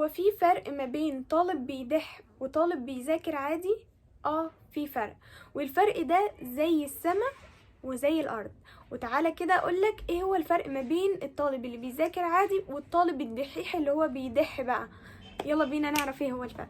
هو في فرق ما بين طالب بيدح وطالب بيذاكر عادي؟ اه في فرق، والفرق ده زي السما وزي الارض. وتعالى كده اقولك ايه هو الفرق ما بين الطالب اللي بيذاكر عادي والطالب الدحيح اللي هو بيدح بقى. يلا بينا نعرف ايه هو الفرق.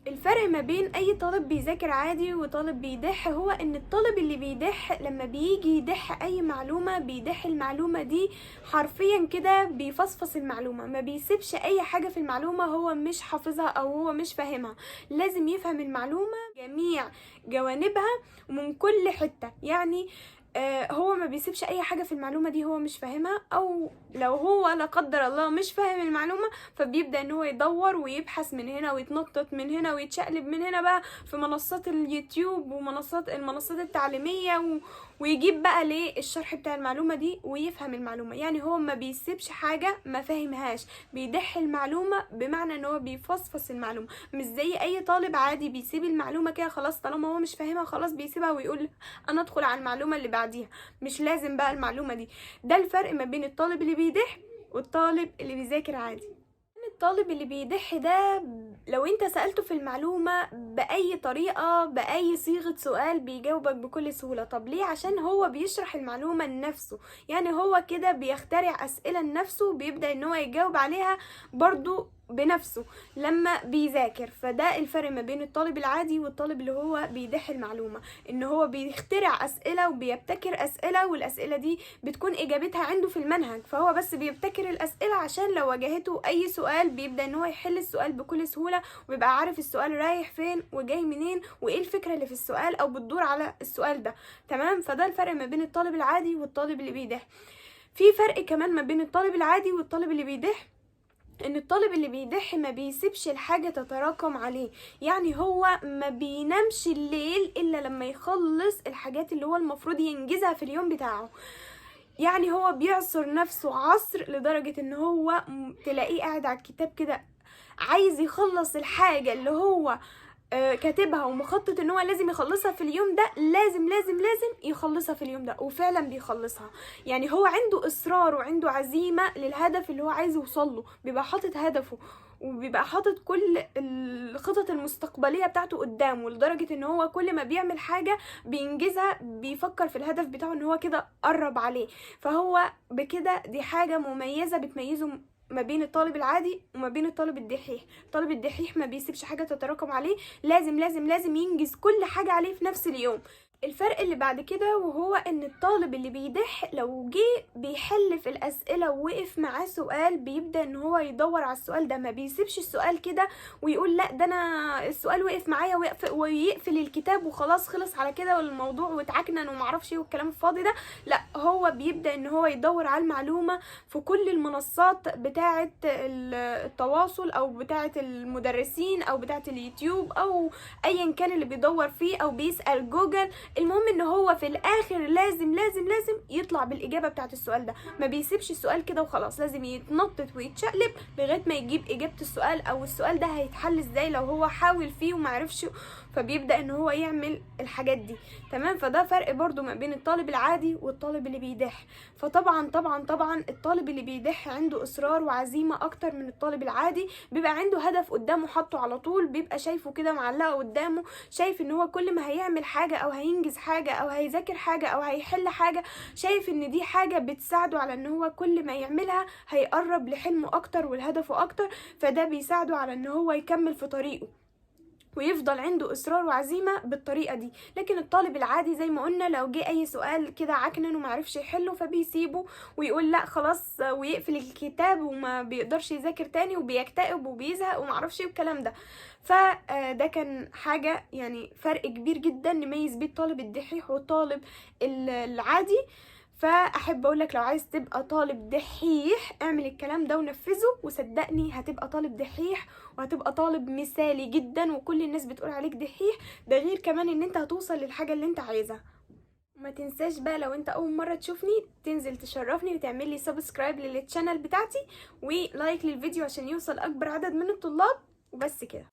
الفرق ما بين اي طالب بيذاكر عادي وطالب بيدح هو ان الطالب اللي بيدح لما بيجي يدح اي معلومة بيدح المعلومة دي حرفيا كده، بيفصفص المعلومة، ما بيسيبش اي حاجة في المعلومة هو مش حافظها او هو مش فاهمها. لازم يفهم المعلومة جميع جوانبها ومن كل حتة، يعني هو ما بيسيبش اي حاجة في المعلومة دي هو مش فاهمها، او لو هو لا قدر الله مش فاهم المعلومة فبيبدأ ان هو يدور ويبحث من هنا ويتنطط من هنا ويتشقلب من هنا بقى في منصات اليوتيوب ومنصات المنصات التعليمية ويجيب بقى ليه الشرح بتاع المعلومة دي ويفهم المعلومة. يعني هو ما بيسيبش حاجة ما فاهمهاش، بيدح المعلومة بمعنى ان هو بيفصفص المعلومة، مش زي اي طالب عادي بيسيب المعلومة كده خلاص، طالما هو مش فاهمها خلاص بيسيبها ويقول انا ادخل على المعلومة اللي بعديها، مش لازم بقى المعلومة دي. ده الفرق ما بين الطالب اللي بيدح والطالب اللي بيذاكر عادي. الطالب اللي بيدح ده لو انت سألته في المعلومة بأي طريقة بأي صيغة سؤال بيجاوبك بكل سهولة. طب ليه؟ عشان هو بيشرح المعلومة لنفسه، يعني هو كده بيخترع أسئلة لنفسه وبيبدأ ان هو يجاوب عليها برضو بنفسه لما بيذاكر. فده الفرق ما بين الطالب العادي والطالب اللي هو بيدح المعلومة، ان هو بيخترع أسئلة وبيبتكر أسئلة، والأسئلة دي بتكون إجابتها عنده في المنهج، فهو بس بيبتكر الأسئلة عشان لو واجهته أي سؤال بيبدأ ان هو يحل السؤال بكل سهولة، وبيبقى عارف السؤال رايح فين وجاي منين وإيه الفكرة اللي في السؤال أو بتدور على السؤال ده. تمام؟ فده الفرق ما بين الطالب العادي والطالب اللي بيدح. في فرق كمان ما بين الطالب العادي والطالب اللي بيدح، ان الطالب اللي بيدح ما بيسيبش الحاجة تتراكم عليه، يعني هو ما بينامش الليل الا لما يخلص الحاجات اللي هو المفروض ينجزها في اليوم بتاعه. يعني هو بيعصر نفسه عصر لدرجة ان هو تلاقيه قاعد على الكتاب كده عايز يخلص الحاجة اللي هو كاتبها ومخطط ان هو لازم يخلصها في اليوم ده، لازم لازم لازم يخلصها في اليوم ده، وفعلا بيخلصها. يعني هو عنده اصرار وعنده عزيمة للهدف اللي هو عايز يوصله، بيبقى حاطط هدفه وبيبقى حاطط كل الخطط المستقبلية بتاعته قدامه، لدرجة ان هو كل ما بيعمل حاجة بينجزها بيفكر في الهدف بتاعه ان هو كده قرب عليه. فهو بكده دي حاجة مميزة بتميزه ما بين الطالب العادي وما بين الطالب الدحيح. الطالب الدحيح ما بيسيبش حاجة تتراكم عليه، لازم لازم لازم ينجز كل حاجة عليه في نفس اليوم. الفرق اللي بعد كده وهو ان الطالب اللي بيدح لو جه بيحل في الاسئلة ووقف معاه سؤال بيبدا ان هو يدور على السؤال ده، ما بيسيبش السؤال كده ويقول لا ده انا السؤال وقف معايا ويقفل الكتاب وخلاص خلص على كده والموضوع واتعكنن ومعرفش ايه والكلام الفاضي ده. لا، هو بيبدا ان هو يدور على المعلومة في كل المنصات بتاعه التواصل او بتاعه المدرسين او بتاعه اليوتيوب او ايا كان اللي بيدور فيه او بيسال جوجل. المهم ان هو في الاخر لازم لازم لازم يطلع بالاجابة بتاعه السؤال ده، ما بيسيبش السؤال كده وخلاص، لازم يتنطط ويتشقلب لغاية ما يجيب اجابه السؤال او السؤال ده هيتحل ازاي لو هو حاول فيه ومعرفش، فبيبدا ان هو يعمل الحاجات دي. تمام؟ فده فرق برضو ما بين الطالب العادي والطالب اللي بيدح. فطبعا طبعا طبعا الطالب اللي بيدح عنده اصرار وعزيمة اكتر من الطالب العادي، بيبقى عنده هدف قدامه حاطه على طول، بيبقى شايفه كده معلقه قدامه، شايف ان هو كل ما هيعمل حاجة او هينجز حاجة او هيذاكر حاجة او هيحل حاجة، شايف ان دي حاجة بتساعده على ان هو كل ما يعملها هيقرب لحلمه اكتر ولهدفه اكتر، فده بيساعده على ان هو يكمل في طريقه ويفضل عنده اصرار وعزيمة بالطريقة دي. لكن الطالب العادي زي ما قلنا لو جه اي سؤال كده عكنن ومعرفش يحله فبيسيبه ويقول لا خلاص ويقفل الكتاب وما بيقدرش يذاكر تاني وبيكتئب وبيزهق ومعرفش ايه والكلام ده. فده كان حاجة يعني فرق كبير جدا نميز بيه الطالب الدحيح والطالب العادي. فاحب اقولك لو عايز تبقى طالب دحيح اعمل الكلام ده ونفذه، وصدقني هتبقى طالب دحيح وهتبقى طالب مثالي جدا وكل الناس بتقول عليك دحيح. ده غير كمان ان انت هتوصل للحاجة اللي انت عايزها. وما تنساش بقى لو انت اول مرة تشوفني تنزل تشرفني وتعمل لي subscribe لل channel بتاعتي و like للفيديو عشان يوصل اكبر عدد من الطلاب. وبس كده.